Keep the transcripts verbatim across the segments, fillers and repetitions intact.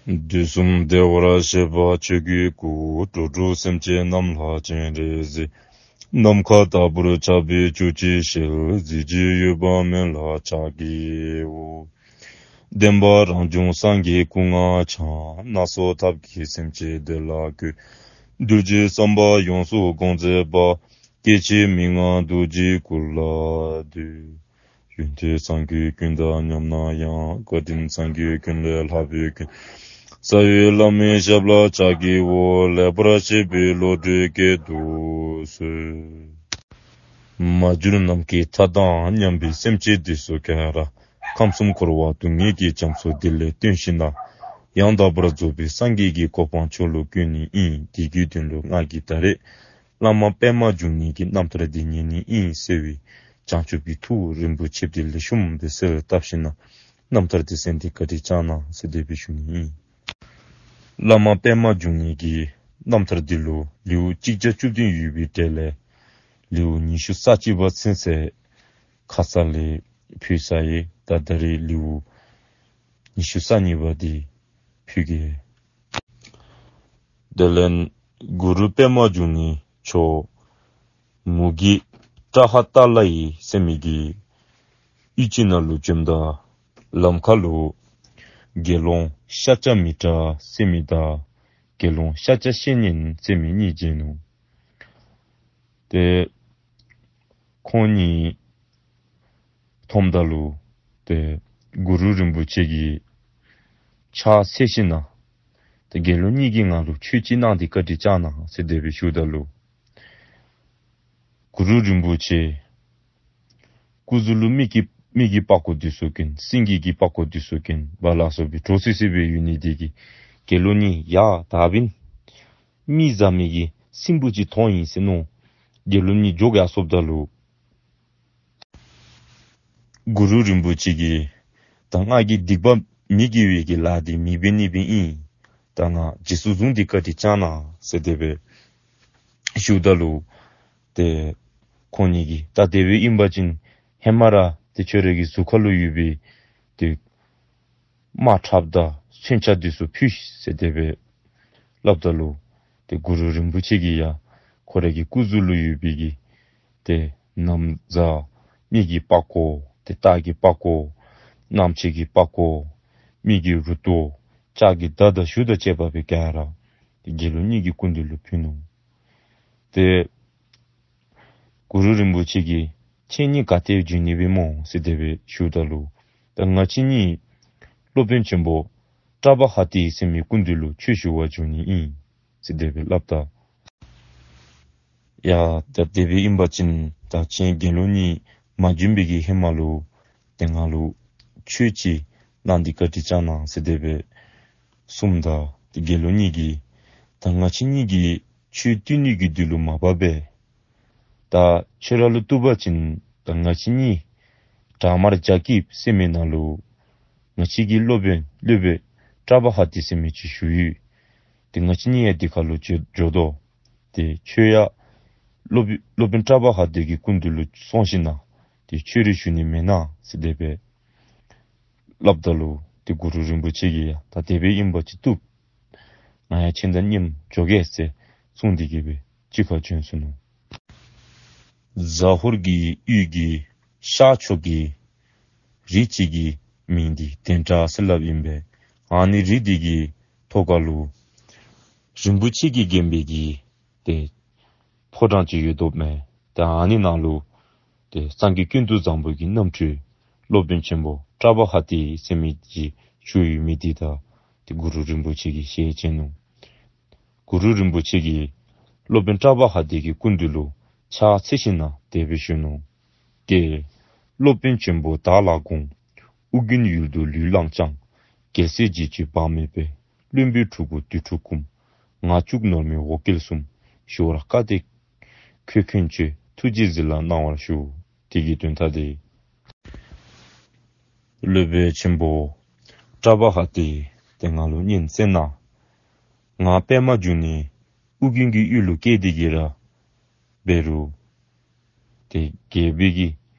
དུས་གསུམ་བདེ་བར་གཤེགས་པ་ཆོས་ཀྱི་སྐུ། འགྲོ་དྲུག་སེམས་ཅན་རྣམས་ལ་སྤྱན་རས་གཟིགས། ནམ་མཁའ་ལྟ་བུར་ཁྱབ་པའི་བཅུ་གཅིག་ཞལ། གཟི་བརྗིད་གཡོ་བ་མེད་ལ་ཕྱག་བགྱིའོ། བདེན་པ་རང་བྱུང་སངས་རྒྱས་སྐུ་ལྔ་འཆང་། སྣ་ཚོགས་ཐབས་ཀྱིས་སེམས་ཅན་བདེ་ལ་བཀོད། གདུལ་བྱའི་བསམ་པ་ཡོངས་སུ་བསྐང་མཛད་པ། སྐྱེ་འཆི་མི་མངའ་རྡོ་རྗེའི་སྐུ་ལ་འདུད། ཡོན་ཏན་སངས་རྒྱས་ཀུན་དང་མཉམ་ན་ཡང་། བཀའ་དྲིན་སངས་རྒྱས་ཀུན་ལས་ལྷག་པའི་མགོན། རྩ་བའི་བླ་མའི་ཞབས་ལ་ཕྱག་བགྱིའོ། ལེགས་པར་བཤད་པའི་བློ་གྲོས་བསྐྱེད་དུ་གསོལ། མ་གྱུར་ནམ་མཁའི་མཐའ་དང་མཉམ་པའི་སེམས་ཅན་འདི་ཚུ་ག་ར་ཁམས་གསུམ་འཁོར་བ་སྡུག་བསྔལ་གྱི་རྒྱ་མཚོ་འདི་ལས་བཏོན་ཞིནམ་ལས་ཡང་དག་པར་རྫོགས་པའི་སངས་རྒྱས་ཀྱི་གོ་འཕང་མཆོག་ལུ་བཀོད་ནི་ཨིན། དེ་གི་དོན་ལུ་ང་གིས་ད་རེས་བླ་མ་པདྨ་འབྱུང་གནས་ཀྱི་རྣམ་ཐར་འདི་ཉན་ནི་ཨིན་ཟེར་བའི་བྱང་ཆུབ་ཀྱི་ཐུགས་རིན་པོ་ཆེ་འདི་ལེགས་ཤོམ་སྦེ་གསལ་བཏབ་ཞིནམ་ལས་རྣམ་ཐར་འདི་གསན་ཏེ་བཀའ་དྲིན་བསྐྱང་གནང་ཟེར་དེ་སྦེ་ཞུ་ནི་ཨིན། བླ་མ་པདྨ་འབྱུང་གནས་ཀྱི་རྣམ་ཐར་འདི་ལུ་ལེའུ་གཅིག་བརྒྱ་བཅུ་བདུན་ཡོད་པའི་གྲས་ལས་ལེའུ་ཉི་ཤུ་རྩ་གཅིག་པ་ཚུན་ཚོད་ཁ་ཙ་ལས་ཕུལ་ཚར་ཡི། ད་ད་རེས་ལེའུ་ཉི་ཤུ་རྩ་གཉིས་པ་འདི་ཕུལ་གེ། དེ་ལས་གུ་རུ་པདྨ་འབྱུང་གནས་མཆོག་མུ་གེ་ཏྲ་ཧ་ཏ་ལ་ཡི་ཟེར་མི་གི་གཡུས་ཅིག་ནང་ལུ་བྱོནམ་ད་ལམ་ཁ་ལུ་དགེ་སློང་ཤཱཀྱ་མི་ཏྲ་ཟེར་མི་དང་དགེ་སློང་ཤཱཀྱ་བཤེས་གཉེན་ཟེར་མི་གཉིས་མཇལ་ནུག། ཏེ་ཁོང་གཉིས་མཐོངམ་ད་ལུ་ཏེ་གུ་རུ་རིན་པོ་ཆེ་གིས་ཕྱག་འཚལ་ཞིནམ་ལས་ཏེ་དགེ་སློང་གཉིས་ཀྱིས་ང་ལུ་ཆོས་ཅིག་གནང་སྟེ་བཀའ་དྲིན་བསྐྱང་གནང་ཟེར་དེ་སྦེ་ཞུཝ་ད་ལུ་གུ་རུ་རིན་པོ་ཆེ་སྐུ་གཟུགས་ལུ་མི་གི་མི་གི་པགས་ཀོ་འདི་ཚུ་གྱོན། སེང་གེ་གི་པགས་ཀོ་འདི་ཚུ་གྱོན་པ་ལ་སོགས་པའི་འདྲོག་སི་སི་སྦེ་ཡོད་ནི་དེ་གིས་དགེ་སློང་གཉིས་ཡ་ད་འབདན་མི་བཟའ་མི་གི་སྲིན་པོ་ཅིག་མཐོང་ཡི་ཟེར་མནོ། དགེ་སློང་གཉིས་འཇོག་ཡར་སོངམ་ད་ལུ་གུ་རུ་རིན་པོ་ཆེ་གིས་ད་ང་གིས་སྡིག་པ་མི་དགེ་བའི་གི་ལཱ་འདི་མི་འབད་ནི་སྦེ་ཨིན། ད་ང་རྗེས་སུ་བཟུང་སྟེ་བཀའ་དྲིན་བསྐྱང་གནང་ཟེར་དེ་སྦེ་ཞུཝ་ད་ལུ་ཏེ་ཁོང་གཉིས་ཀྱིས་ད་དེ་སྦེ་ཨིན་པ་ཅིན་ཧེ་མ་ར་ཏེ་ཁྱོད་རའི་གི་གཟུགས་ཁ་ལུ་ཡོད་པའི་ཏེ་དམར་ཁྲབ་དང་མཚོན་ཆ་འདི་ཚུ་ཕུལ་ཤིག་ཟེར་དེ་སྦེ་སླབ་ད་ལུ་ཏེ་གུ་རུ་རིན་པོ་ཆེ་གིས་ཡང་ཁོ་རའི་གི་སྐུ་གཟུགས་ལུ་ཡོད་པའི་གི་ཏེ་ན་བཟའ་མི་གི་པགས་ཀོ་ཏེ་སྟག་གི་པགས་ཀོ་གནམ་ལྕགས་ཀྱི་པགས་ཀོ་མི་གི་རུ་ཏོ་ལྕགས་ཀྱི་མདའ་དང་གཞུ་དང་བཅས་པ་སྦེ་ག་ར་ཏེ་དགེ་སློང་གཉིས་ཀྱི་སྐུ་མདུན་ལུ་ཕུལ་ནུག། ཏེ་གུ་རུ་རིན་པོ་ཆེ་གིས་ཁྱེད་གཉིས་ག་ཏེ་འབྱོན་ནི་སྦེ་སྨོ་ཟེར་དེ་སྦེ་ཞུཝ་ད་ལུ་ད་ང་བཅས་གཉིས་སློབ་དཔོན་ཆེན་པོ་ཏྲ་བ་ཧ་ཏི་ཟེར་མི་སྐུ་མདུན་ལུ་ཆོས་ཞུ་བར་འབྱོན་ནི་ཨིན་ཟེར་དེ་སྦེ་སླབ་ད་ཡ་ད་དེ་སྦེ་ཨིན་པ་ཅིན་ད་ཁྱེད་དགེ་སློང་གཉིས་མ་འབྱོན་པའི་གི་ཧེ་མ་ལུ་ཏེ་ང་ལུ་ཆོས་ཅིག་གནང་སྟེ་བཀའ་དྲིན་བསྐྱང་གནང་ཟེར་དེ་སྦེ་གསུངམ་ད་ཏེ་དགེ་སློང་གཉིས་ཀྱིས་ད་ང་བཅས་གཉིས་ཀྱིས་ཆོས་སྟོན་ནི་གི་དུས་ལུ་མ་བབས་པས། ད་ཁྱོད་ར་ལུ་བཏུབ་པ་ཅིན་ད་ང་བཅས་གཉིས་བྲག་དམར་རྒྱ་སྐྱིད་ཟེར་མི་ནང་ལུ་ང་བཅས་ཀྱི་སློབ་དཔོན་སློབ་དཔོན་ཏྲ་བ་ཧ་ཏི་ཟེར་མི་ཅིག་བཞུགས་ཡོད། ཏེ་ང་བཅས་གཉིས་ཡང་དེ་ཁར་ལུ་འགྱོ་འགྱོ་དོ། ཏེ་ཁྱོད་ཡང་སློབ་སློབ་དཔོན་ཏྲ་བ་ཧ་ཏི་གི་སྐུ་མདུན་ལུ་སོང་ཞིནམ་ལས་ཏེ་ཆོས་རེ་ཞུ་ནི་མེན་ན་ཟེར་དེ་སྦེ་སླབ་ད་ལུ་ཏེ་གུ་རུ་རིན་པོ་ཆེ་གིས་ཡང་ད་དེ་སྦེ་ཨིན་པ་ཅིན་བཏུབ། ང་ཡང་ཁྱེད་དང་མཉམ་འགྱོ་གེ་ཟེར་གསུངས་ཏེ་གི་སྦེ་གཅིག་ཁར་བྱོན་སོ་ནུག། ཟ་ཧོར་གྱི་ཡུལ་གྱི་ཤར་ཕྱོགས་ཀྱི་རི་ཅིག་གི་མིང་འདི་དན་ཏྲ་ཟེར་སླབ་ཨིན་པས། ཨ་ནི་རི་འདི་གི་ཐོག་ཁ་ལུ་རིན་པོ་ཆེ་གིས་བརྒྱན་པའི་གི་ཏེ་ཕོ་བྲང་ཅིག་ཡོདཔ་མས། ཏེ་ཨ་ནི་ནང་ལུ་ཏེ་སངས་རྒྱས་ཀུན་ཏུ་བཟང་པོ་གི་རྣམ་འཕྲུལ་སློབ་དཔོན་ཆེན་པོ་ཏྲ་བ་ཧ་ཏི་ཟེར་མི་ཅིག་བཞུགས་ཡོད་མི་འདི་དང་ཏེ་གུ་རུ་རིན་པོ་ཆེ་གིས་ཞལ་མཇལ་ནུག། གུ་རུ་རིན་པོ་ཆེ་གིས་སློབ་དཔོན་ཏྲ་བ་ཧ་ཏི་གི་སྐུ་མདུན་ལུ་ཕྱག་འཚལ་ཞིནམ་ལས་དེ་སྦེ་ཞུ་ནུག། ཀྱེ། སློབ་དཔོན་ཆེན་པོ་བདག་ལ་དགོངས། ཨོ་རྒྱན་ཡུལ་དུ་ལུས་བླངས་ཀྱང་། རྒྱལ་སྲས་རྗེ་བཅུའི་བག་མེད་པས། བློན་པོའི་ཕྲུ་གུ་དུར་ཁྲོད་བཀུམ། ངག་བཅུག་ནོར་མེད་འོ་སྐོལ་གསུམ། ཞུ་བར་དཀའ་སྟེ་ཁྱོད་མཁྱེན་བརྗོད། ཐུགས་རྗེས་གཟིགས་ལ་གནང་བར་ཞུ། དེ་གི་དོན་དག་འདི་སློབ་དཔོན་ཆེན་པོ་ཏྲ་བ་ཧ་ཏི་ཏེ་ང་ལུ་སྙན་གསན་གནང་། ང་པདྨ་འབྱུང་གནས་ཨོ་རྒྱན་གྱི་ཡུལ་ལུ་སྐྱེས་ཏེ་གི་ར་འབད་རུང་ཏེ་རྒྱལ་པོའི་གི་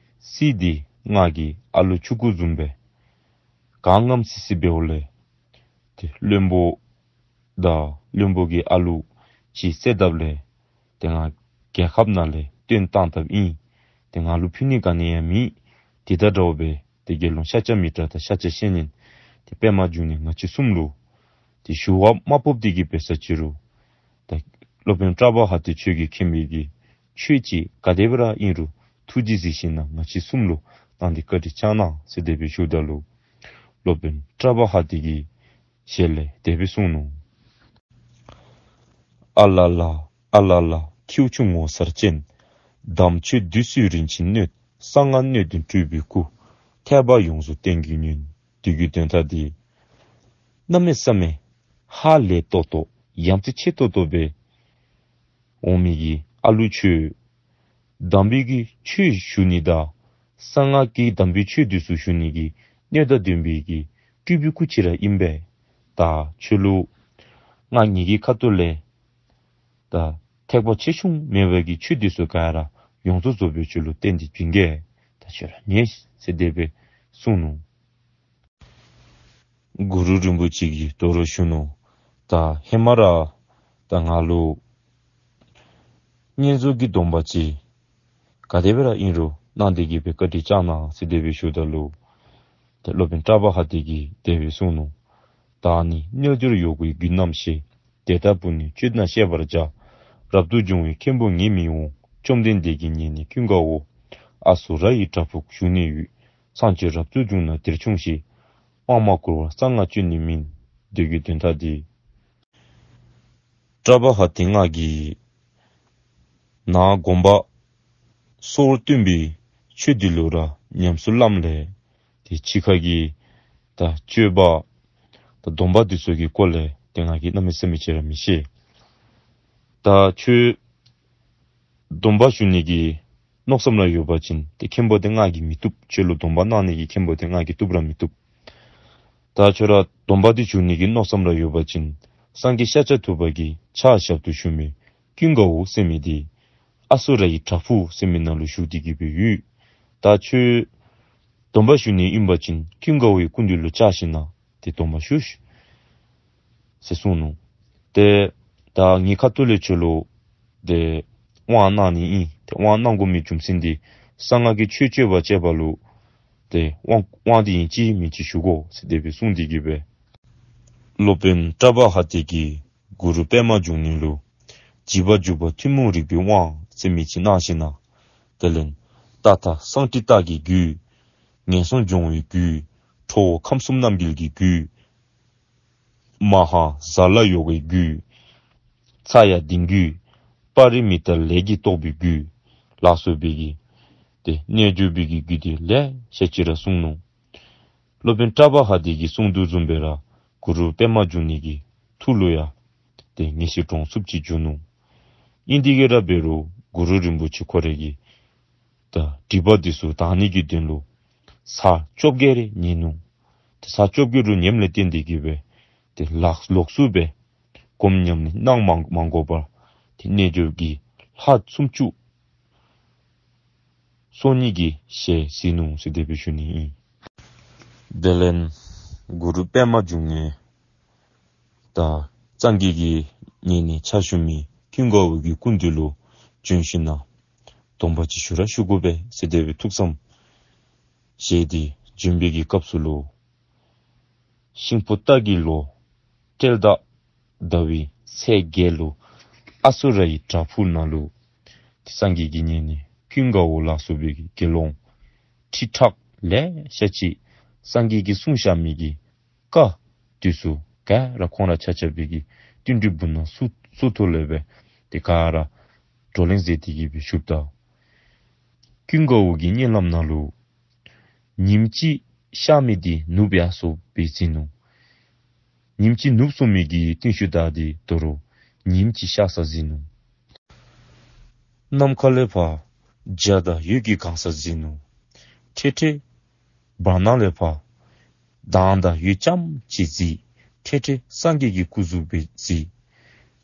སྲིད་འདི་ང་གི་ཨ་ལུ་ཆུང་ཀུ་བཟུམ་སྦེ་ག་ངམ་སི་སི་འབདཝ་ལས་ ཏེ་བློན་པོ་དང་བློན་པོ་གི་ཨ་ལུ་ཅིག་བསད་དཔ་ལས་ཏེ་ང་རྒྱལ་ཁབ་ནང་ལས་བཏོན་བཏང་དཔ་ཨིན། ཏེ་ང་ལུ་ཕུལ་ནི་ག་ནི་ཡང་མེད། དེ་དང་འདྲཝ་སྦེ་ཏེ་དགེ་སློང་ཤཱཀྱ་མི་ཏྲ་དང་ཤཱཀྱ་བཤེས་གཉེན་ཏེ་པདྨ་འབྱུང་གནས་ང་བཅས་གསུམ་ལུ་ཏེ་ཞུ་བ་མ་ཕོགཔ་འདི་གིས་འབད་ས་ཅི་རུང་ད་སློབ་དཔོན་པྲ་བྷ་ཧ་ཏེ་ཁྱོད་ཀྱིས་མཁྱེན་པའི་གི་ཆོས་ཅིག་ག་དེ་སྦེ་ར་ཨིན་རུང་ཐུགས་རྗེ་གཟིགས་ཞིནམ་ལས་ང་བཅས་གསུམ་ལུ་གནང་སྟེ་བཀའ་དྲིན་བསྐྱང་གནང་ཟེར་དེ་སྦེ་ཞུཝ་ད་ལུ་སློབ་དཔོན་པྲ་བྷ་ཧ་ཏེ་གིས་ཞལ་ལས་དེ་སྦེ་གསུངས་ནུག། ཨ་ལ་ལ་ཨ་ལ་ལ། ཁྱེའུ་ཆུང་ངོ་མཚར་ཅན། དམ་ཆོས་འདི་ཚུ་རིན་ཆེན་སྣོད། གསང་སྔགས་སྣོད་དུ་སྤྲུལ་པའི་སྐུ། ཐེག་པ་ཡོངས་སུ་བསྟན་གྱི་སྙིང་། འདི་གི་དོན་དག་འདི་གནམ་མེད་ས་མེད་ཧ་ལས་ཏོག་ཏོ་ཡ་མཚན་ཆེ་ཏོག་ཏོ་སྦེ་འོང་མི་གི་ཨ་ལུ་ཁྱོད་དམ་པའི་གི་ཆོས་ཞུ་ནི་དང་གསང་སྔགས་ཀྱི་དམ་པའི་ཆོས་འདི་ཚུ་ཞུ་ནི་གི་སྣོད་དང་ལྡན་པའི་གི་སྤྲུལ་པའི་སྐུ་ཅིག་ར་ཨིན་པས། ད་ཁྱོད་ལུ་ང་ངེ་གི་ཁ་ཐུག་ལས་ད་ཐེག་པ་ཆེ་ཆུང་མེད་པའི་གི་ཆོས་འདི་ཚུ་ག་ར་ཡོངས་སུ་རྫོགས་པའི་ཆོས་ལུ་བརྟེན་ཏེ་བྱིན་གེ། ད་ཁྱོད་ར་ཉན་ཟེར་དེ་སྦེ་གསུངས་ནུག། གུ་རུ་རིན་པོ་ཆེ་གིས་དོ་རུང་ཞུ་ནུག། ད་ཧེ་མ་ར་ད་ང་ལུ་བསྙེན་རྫོགས་ཀྱི་སྡོམ་པ་ཅིག་ག་དེ་སྦེ་ར་ཨིན་རུང་གནང་སྟེ་གི་སྦེ་བཀའ་དྲིན་བསྐྱང་གནང་ཟེར་དེ་སྦེ་ཞུཝ་ད་ལུ་ཏེ་སློབ་དཔོན་པྲ་བྷ་ཧ་ཏེ་གིས་དེ་སྦེ་གསུངས་ནུག། བདག་ནི་རྣལ་འབྱོར་ཡོད་དགུའི་རྒྱུད་རྣམས་ཤེས། དེ་ལྟ་བུ་ནི་སྤྱོད་ན་བཤད་པར་བྱ། རབ་ཏུ་བྱུང་བའི་མཁན་པོ་ངས་མི་འོང་། བཅོམ་ལྡན་འདས་ཀྱིས་ཉན་ནས་ཀུན་དགའ་བོ། ཨ་སུ་ར་ཡི་བྲག་ཕུག་བཞུགས་ནས་ཡོད། སངས་རྒྱས་རབ་ཏུ་བྱུང་ན་དེར་འབྱུང་ཞེས། དབང་མ་བསྐུར་བར་གསང་སྔགས་སྤྱོད་ནི་མིན། འདི་གི་དོན་དག་འདི་པྲ་བྷ་ཧ་ཏེ་ང་གིས་ནཱ་དགོངས་པ་སོར་བཏོན་པའི་ཆོས་འདི་ལུ་ར་ཉམས་སུ་བླངམ་ལས་ཏེ་ཕྱི་ཁ་གི་ད་སྤྱོད་པ་ད་སྡོམ་པ་འདི་ཚུ་གི་སྐོར་ལས་ཏེ་ང་གིས་གནམ་མེད་ས་མེད་ཅིག་ར་མི་ཤེས། ད་ཁྱོད་སྡོམ་པ་ཞུ་ནི་གི་མནོ་བསམ་ར་ཡོད་པ་ཅིན་ཏེ་མཁན་པོ་འདི་ང་གིས་མི་བཏུབ། ཁྱོད་ལུ་སྡོམ་པ་གནང་ནི་གི་མཁན་པོ་འདི་ང་གིས་བཏུབ་ར་མི་བཏུབ། ད་ཁྱོད་ར་སྡོམ་པ་འདི་ཞུ་ནི་གི་མནོ་བསམ་ར་ཡོད་པ་ཅིན་སངས་རྒྱས་ཤཱཀྱ་ཐུབ་པ་གི་ཕྱག་ཞབས་ཏོག་ཞུ་མི་ཀུན་དགའ་བོ་ཟེར་མི་འདི་ཨ་སུ་ར་ཡི་བྲག་ཕུག་ཟེར་མི་ནང་ལུ་བཞུགས་ཏེ་གི་སྦེ་ཡོད། ད་ཁྱོད་སྡོམ་པ་ཞུ་ནི་ཨིན་པ་ཅིན་ཀུན་དགའ་བོ་གི་སྐུ་མདུན་ལུ་བཅར་ཞིནམ་ལས་ཏེ་སྡོམ་པ་ཞུ་ཟེར་གསུངས་ནུག། ཏེ་ད་ངེའི་ཁ་ཐུག་ལས་ཁྱོད་ལུ་ཏེ་དབང་གནང་ནི་ཨིན། ཏེ་དབང་གནང་དགོ་མི་རྒྱུ་མཚན་འདི་གསང་སྔགས་ཀྱི་ཆོས་སྤྱོད་པ་སྤྱོད་པ་ལུ་ཏེ་དབང་དབང་འདི་ཨིན་ཅི་མིན་ཅི་ཞུ་དགོ་ཟེར་དེ་སྦེ་གསུངས་ཏེ་གི་སྦེ་སློབ་དཔོན་པྲ་བྷ་ཧ་ཏེ་གིས་གུ་རུ་པདྨ་འབྱུང་གནས་ལུ་བྱིས་པ་འཇུག་པ་ཐུན་མོང་རིག་པའི་དབང་ཟེར་མི་ཅིག་གནང་ཞིནམ་ལས་དེ་ལས་རྟ་དང་སང་ཁྲི་སྟག་གི་རྒྱུད། ངན་སོང་སྦྱོང་བའི་རྒྱུད། ཁྲོ་བོ་ཁམས་གསུམ་རྣམ་འབྱེད་ཀྱི་རྒྱུད། མ་ཧཱ་ཛཱ་ལ་ཡོ་གའི་རྒྱུད། ཚ་ཡ་ལྡན་རྒྱུད། པ་རི་མི་ཏ་ལས་ཀྱིས་རྟོགས་པའི་རྒྱུད་ལ་སོགས་པའི་གི་ཏེ་རྣལ་འབྱོར་པའི་གི་རྒྱུད་འདི་ལེ་ཤ་ཅིག་ར་གསུངས་ནུག། སློབ་དཔོན་པྲ་བྷ་ཧ་ཏེ་གིས་གསུངས་དོ་བཟུམ་སྦེ་ར་གུ་རུ་པདྨ་འབྱུང་གནས་ཀྱི་ཐུགས་ལུ་ཡང་ཏེ་ངེས་ཤེས་འདྲོངས་ཚུགསཔ་ཅིག་བྱུང་ནུག། ཨིན་ཏེ་གི་ར་འབད་རུང་གུ་རུ་རིན་པོ་ཆེ་ཁོ་རའི་གི་ད་སྒྲིབ་པ་འདི་ཚུ་དག་ནི་གི་དོན་ལུ་ཚར་བཅོ་བརྒྱད་རེ་ཉལ་ནུག། ཏེ་ཚར་བཅོ་བརྒྱད་རེ་ཉལཝ་ལས་བརྟེན་ཏེ་གི་སྦེ་ཏེ་ལོགས་ལོགས་སུ་སྦེ་སྒོམ་ཉམས་ལེན་གནང་མ་མ་དགོ་པར་ཏེ་རྣལ་འབྱོར་གྱི་ལྷ་སུམ་ཅུ་སོ་གཉིས་ཀྱི་ཞལ་གཟིགས་ནུག་ཟེར་དེ་སྦེ་ཞུ་ནི་ཨིན། དེ་ལས་གུ་རུ་པདྨ་འབྱུང་གནས་ད་སངས་རྒྱས་ཀྱི་ཉེ་གནས་ཕྱག་ཞུ་མི་ཀུན་དགའ་བོ་གི་སྐུ་མདུན་ལུ་བྱོན་ཞིནམ་ལས་སྡོམ་པ་ཅིག་ཞུ་ར་ཞུ་དགོ་པས་ཟེར་དེ་སྦེ་ཐུགས་བསམ་བཞེས་ཏེ་བྱོན་པའི་གི་སྐབས་སུ་ལུ་ཤིང་ཕོ་སྟག་གི་ལོ་སྤྲེལ་ཟླ་ཟླ་བའི་ཚེས་བརྒྱད་ལུ་ཨ་སུ་ར་ཡི་བྲག་ཕུག་ནང་ལུ་ཏེ་སངས་རྒྱས་ཀྱི་ཉེ་གནས་ཀུན་དགའ་བོ་ལ་སོགས་པའི་གི་དགེ་སློང་ཁྲི་ཕྲག་ལེ་ཤ་ཅིག་སངས་རྒྱས་ཀྱིས་གསུངས་བཞག་མི་གི་བཀའ་འདི་ཚུ་ག་ར་ཁོང་ར་ཆ་ཁྱབ་པའི་གི་བརྩོན་འགྲུས་སྦུག་ན་ཚུ་ཚུ་ཐོག་ལས་སྦེ་ཏེ་ག་ར་བགྲོ་གླེང་མཛད་དེ་གི་སྦེ་བཞུགསཔ་ད་ཀུན་དགའ་བོ་གི་གཉིད་ལམ་ནང་ལུ་ཉིནམ་གཅིག་ཤར་མི་འདི་ནུབ་ཡར་སོ་སྦེ་གཟིགས་ནུག། ཉིནམ་གཅིག་ནུབ་སོ་མི་གི་རྟིང་ཤུལ་བདའ་སྟེ་དོ་རུང་ཉིནམ་གཅིག་ཤར་ས་གཟིགས་ནུག། ནམ་མཁའ་ལས་ཕར་འཇའ་དང་འོད་ཀྱིས་གང་ས་གཟིགས་ནུག། འཕྲལ་འཕྲལ་བར་སྣང་ལས་ཕར་མདངས་དང་འོད་ཙམ་ཅིག་གཟིགས། འཕྲལ་འཕྲལ་སངས་རྒྱས་ཀྱི་སྐུ་གཟུགས་སྦེ་གཟིགས།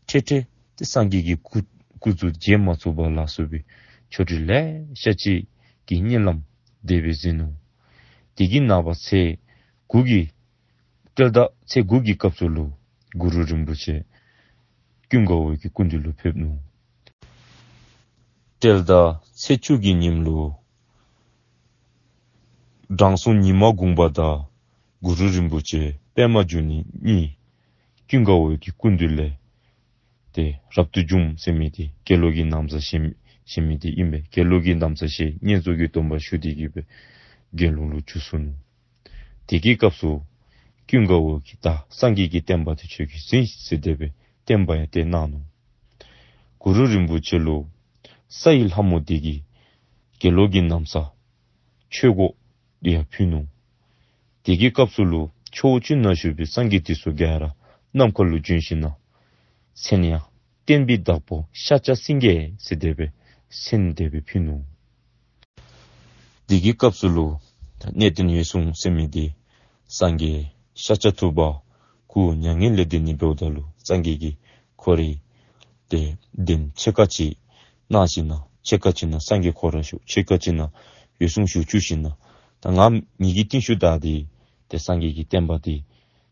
འཕྲལ་འཕྲལ་ཏེ་སངས་རྒྱས་ཀྱི་སྐུ་སྐུ་གཟུགས་མཇལ་མ་ཚུགས་པ་ལ་སོགས་པའི་ཆོ་འཕྲུལ་ལེ་ཤ་ཅིག་གི་གཉིད་ལམ་དེ་སྦེ་གཟིགས་ནུག། དེ་གི་ནངས་པ་ཚེས་དགུ་གི་ཏེ་ སྤྲེལ་ཟླ་ཚེས་དགུ་གི་སྐབས་སུ་ལུ་གུ་རུ་རིན་པོ་ཆེ་ཀུན་དགའ་བོ་གི་སྐུ་མདུན་ལུ་ཕེབས་ནུག། སྤྲེལ་ཟླ་ཚེས་བཅུ་གི་ཉིནམ་ལུ་དྲང་སྲོང་ཉི་མ་གུང་པ་དང་གུ་རུ་རིན་པོ་ཆེ་པདྨ་འབྱུང་གནས་གཉིས་ཀུན་དགའ་བོ་གི་སྐུ་མདུན་ལས་ཏེ་རབ་ཏུ་བྱུང་ཟེར་མི་འདི་དགེ་སློང་གི་ན་བཟའ་བཞེས་བཞེས་མི་འདི་ཨིན་པས། དགེ་སློང་གི་ན་བཟའ་བཞེས་བསྙེན་རྫོགས་ཀྱི་སྡོམ་པ་ཞུ་སྟེ་གི་སྦེ་དགེ་སློང་ལུ་འགྱུར་སོ་ནུག། དེ་གི་སྐབས་སུ་ཀུན་དགའ་བོ་གིས་ད་སངས་རྒྱས་ཀྱི་བསྟན་པ་འདི་ཁྱོད་ཀྱིས་འཛིན་ཟེར་དེ་སྦེ་བསྟན་པ་ཡང་གཏད་གནང་ནུག། གུ་རུ་རིན་པོ་ཆེ་ལུ་ས་ཡི་ལྷ་མོ་འདི་གིས་དགེ་སློང་གི་ན་བཟའ་ཆོས་གོས་འདི་ཡང་ཕུལ་ནུག། དེ་གི་སྐབས་སུ་ལུ་ཕྱོགས་བཅུ་ན་བཞུགས་པའི་སངས་རྒྱས་འདི་ཚུ་ག་ར་ནམ་མཁའ་ལུ་བྱོན་ཞིནམ་ན་མཚན་ཡང་བསྟན་པའི་བདག་པོ་ཤཱཀྱ་སེང་གེ་ཟེར་དེ་སྦེ་མཚན་དེ་སྦེ་ཕུལ་ནུག། དེ་གི་སྐབས་སུ་ལུ་གནས་བརྟན་འོད་སྲུང་ཟེར་མི་འདི་སངས་རྒྱས་ཤཱཀྱ་ཐུབ་པ་སྐུ་མྱ་ངན་ལས་འདས་ནི་འབདཝ་ད་ལུ་སངས་རྒྱས་ཀྱིས་ཁོ་རའི་ཏེ་གདན་ཕྱེད་ཀ་ཅིག་གནང་ཞིནམ་ན་ཕྱེད་ཀ་ཅིག་ནང་སངས་རྒྱས་ཁོ་ར་བཞུགས། ཕྱེད་ཀ་ཅིག་ནང་འོད་སྲུང་བཞུགས་བཅུག་ཞིནམ་ན་ད་ང་ངེ་གི་རྟིང་ཤུལ་བདའ་སྟེ་ཏེ་སངས་རྒྱས་ཀྱི་བསྟན་པ་འདི་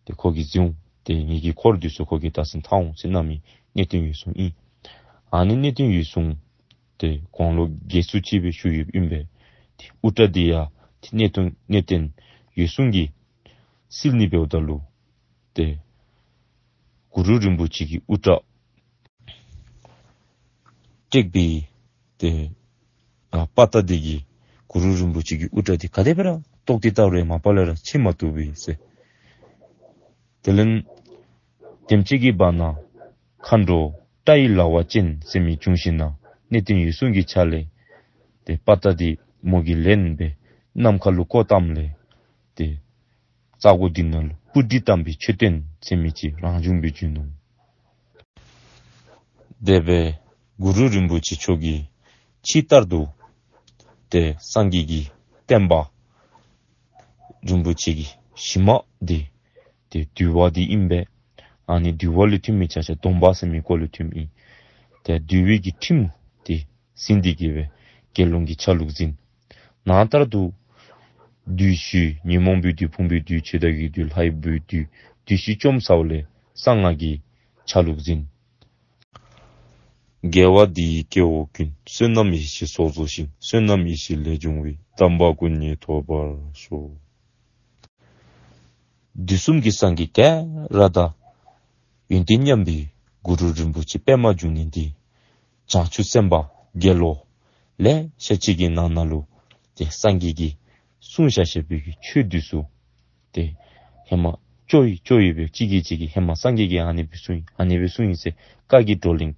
ཏེ་ཁོ་གིས་འཛིན་འོང་། ཏེ་ངེ་གི་འཁོར་འདི་ཚུ་ཁོ་གིས་བདག་འཛིན་འཐབ་འོང་ཟེར་གནང་མི་གནས་བརྟན་འོད་སྲུང་ཨིན། ཨ་ནི་གནས་བརྟན་འོད་སྲུང་ཏེ་དགུང་ལོ་བརྒྱད་ཅུ་ཅིག་སྦེ་བཞུགས་ཡོདཔ་ཨིན་པས། ཏེ་དབུ་སྐྲ་འདི་ཡང་ཏེ་གནས་བརྟན་གནས་བརྟན་འོད་སྲུང་གིས་བསིལ་ནི་འབདཝ་ད་ལུ་ཏེ་གུ་རུ་རིན་པོ་ཆེ་གི་དབུ་སྐྲ་བྲེག་པའི་ཏེ་ཨ་དཔའ་རྟགས་འདི་གིས་གུ་རུ་རིན་པོ་ཆེ་གི་དབུ་སྐྲ་འདི་ག་དེ་སྦེ་ར་བཏོག་སྟེ་བལྟ་རུང་མ་པ་ལས་ར་ཕྱེ་མ་བཏུབ་པས་ཟེར། དེ་ལས་དེམ་ཅིག་གི་བར་ན་མཁའ་འགྲོ་སྐྲ་ཡི་ལ་བ་ཅན་ཟེར་མི་བྱུང་ཞིནམ་ན་གནས་བརྟན་འོད་སྲུང་གི་ཕྱག་ལས་ཏེ་དཔའ་རྟགས་འདི་མོ་གིས་ལེན་སྦེ་ནམ་མཁའ་ལུ་བཀོ་བཏངམ་ལས་ཏེ་རྩ་སྒོ་འདི་ནང་ལུ་སྤུ་གྲི་བསྡམས་པའི་མཆོད་རྟེན་ཟེར་མི་ཅིག་རང་བྱུང་སྦེ་བྱུང་ནུག། དེ་སྦེ་གུ་རུ་རིན་པོ་ཆེ་མཆོག་གིས་ཕྱི་ལྟར་དུ་ཏེ་སངས་རྒྱས་ཀྱི་བསྟན་པ་རིན་པོ་ཆེ་གི་གཞི་མ་འདི་ཏེ་འདུལ་བ་འདི་ཨིན་པས། ཨ་ནི་འདུལ་བ་ལུ་ཐིམ་མི་ཆ་ཁྱབ་སྡོམ་པ་ཟེར་མི་སྐོར་ལུ་ཐིམ་ཨིན། ཏེ་འདུལ་བའི་གི་ཁྲིམས་འདི་ཟིན་ཏེ་གི་སྦེ་དགེ་སློང་གི་ཆ་ལུགས་འཛིན། ནང་ལྟར་དུ་བདུད་ཞུ་ཉོན་མོངས་པའི་བདུད་ཕུང་པོའི་བདུད་ཆོས་དག་གི་བདུད་ལྷའི་བུའི་བདུད་བདུད་ཞུ་བཅོམ་ཚརཝ་ལས་གསང་སྔགས་ཀྱི་ཆ་ལུགས་འཛིན། དགེ་བ་འདི་ཡིས་སྐྱེ་བོ་ཀུན། བསོད་ནམས་ཡེ་ཤེས་ཚོགས་རྫོགས་ཤིང་། བསོད་ནམས་ཡེ་ཤེས་ལས་བྱུང་བའི། དམ་པ་སྐུ་གཉིས་ཐོབ་པར་ཤོག། དུས་གསུམ་གྱི་སངས་རྒྱས་ག་ར་དང་ཡོན་ཏན་མཉམ་པའི་གུ་རུ་རིན་པོ་ཆེ་པདྨ་འབྱུང་གནས་འདི་བྱང་ཆུབ་སེམས་དཔའ་དགེ་སློང་ལེ་ཤ་ཅིག་གི་ནང་ན་ལུ་ཏེ་སངས་རྒྱས་ཀྱིས་གསུངས་བཞག་བཞག་པའི་གི་ཆོས་འདི་ཚུ་ཏེ་ཧེ་མ་ཅོག་ཡི་ཅོག་ཡི་སྦེ་གཅིག་གིས་གཅིག་གིས་ཧེ་མ་སངས་རྒྱས་ཀྱིས་ཨ་ནི་སྦེ་གསུངས་ཡི་ཨ་ནི་སྦེ་གསུངས་ཡི་ཟེར་བཀའ་གི་བགྲོ་གླེང་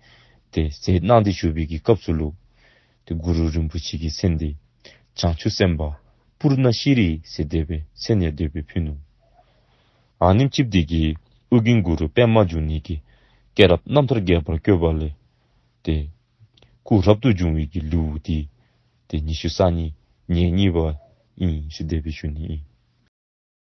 ཏེ་ཟེར་གནང་སྟེ་བཞུགས་པའི་གི་སྐབས་སུ་ལུ་ཏེ་གུ་རུ་རིན་པོ་ཆེ་གི་མཚན་འདི་བྱང་ཆུབ་སེམས་དཔའ་པུར་ཎ་ཤྲཱི་ཟེར་དེ་སྦེ་མཚན་ཡང་དེ་སྦེ་ཕུལ་ནུག། ཨ་ནེམ་ཅིག་འདི་གིས་ཨོ་རྒྱན་གུ་རུ་པདྨ་འབྱུང་གནས་ཀྱི་སྐྱེས་རབས་རྣམ་ཐར་རྒྱས་པར་བཀོད་པ་ལས་ཏེ་སྐུ་རབ་ཏུ་བྱུང་བའི་གི་ལེའུ་འདི་ཏེ་ཉི་ཤུ་རྩ་གཉིས་ཉེར་གཉིས་པ་ཨིན་ཟེར་དེ་སྦེ་ཞུ་ནི་ཨིན།